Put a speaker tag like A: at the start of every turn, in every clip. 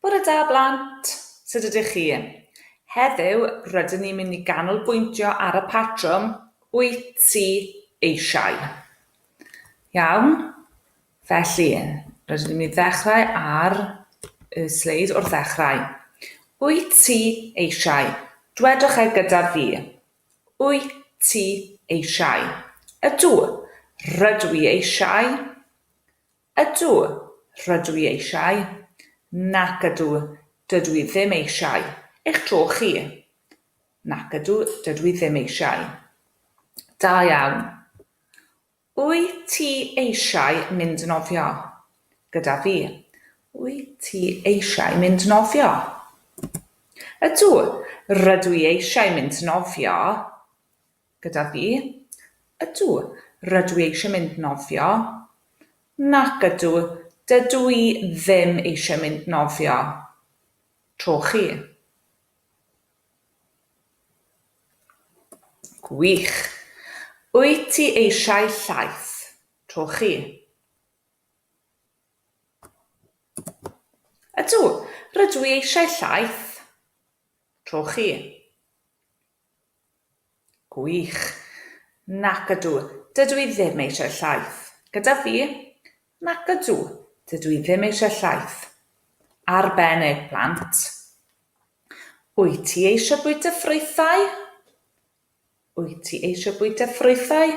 A: Bore da blant! Sut ydych chi? Heddiw rydyn ni'n mynd i ganolbwyntio ar y patrwm Wyt ti eisiau? Iawn? Felly, rydyn ni'n mynd i ddechrau ar y sleid o'r ddechrau. Wyt ti eisiau? Dwedwch e gyda fi. Wyt ti eisiau? Ydw, rydw i eisiau. Ydw, rydw i eisiau. Nac ydw, dydw i ddim eisiau. Eich tro chi. Nac ydw, dydw i ddim eisiau. Da iawn. Wyt ti eisiau mynd nofio? Gyda fi. Wyt ti eisiau mynd nofio? Ydw, rydw i eisiau mynd nofio. Gyda fi? Ydw, rydw i eisiau mynd nofio. Nac ydw, dydw i ddim eisiau mynd nofio. Tro chi. Gwych! Wyt ti eisiau llaeth? Tro chi. Ydw, rydw i eisiau llaeth. Tro chi. Gwych! Nac ydw, dydw i ddim eisiau llaeth. Gyda fi? Nac ydw, dydw i ddim eisiau llaeth. Arbennig, plant. Wyt ti eisiau bwyta ffrwythau? Wyt ti eisiau bwyta ffrwythau?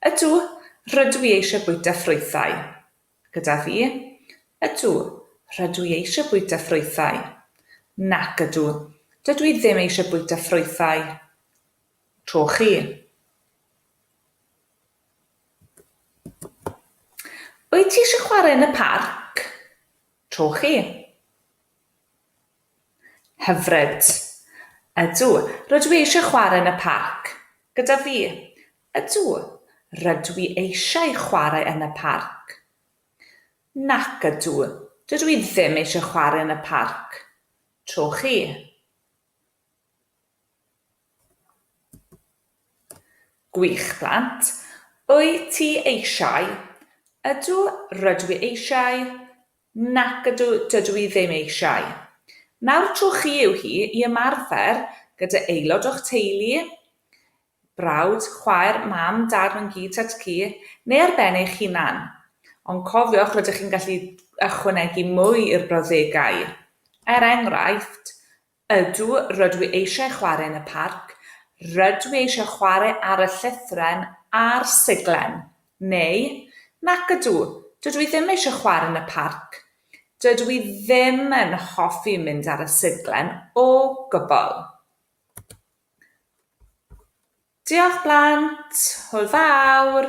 A: Ydw, rydw i eisiau bwyta ffrwythau. Gyda fi? Ydw, rydw i eisiau bwyta ffrwythau. Nac ydw, dydw i ddim eisiau bwyta ffrwythau. Tro chi. Wyt ti eisiau chwarae yn y parc? Tro chi. Hyfryd. Ydw, rydw i eisiau chwarae yn y parc. Gyda fi. Ydw, rydw i eisiau chwarae yn y parc. Nac ydw, dydw i ddim eisiau chwarae yn y parc. Tro chi. Gwych, plant. Wyt ti eisiau? Ydw, rydw i eisiau. Nac ydw, dydw i ddim eisiau. Nawr tro chi yw hi i ymarfer gyda aelod o'ch teulu, brawd, chwaer, mam, dad, mam-gu, tad-cu, neu ar ben eich hunan. Ond cofiwch, rydych chi'n gallu ychwanegu mwy i'r brawddegau. Er enghraifft, Ydw, rydw i eisiau chwarae yn y parc. Rydw i eisiau chwarae ar y llethren a'r siglen. Neu, Nac ydw, dydw i ddim eisiau chwarae yn y parc. Dydw i ddim yn hoffi mynd ar y siglen o gwbl. Diolch blant! Hwyl fawr!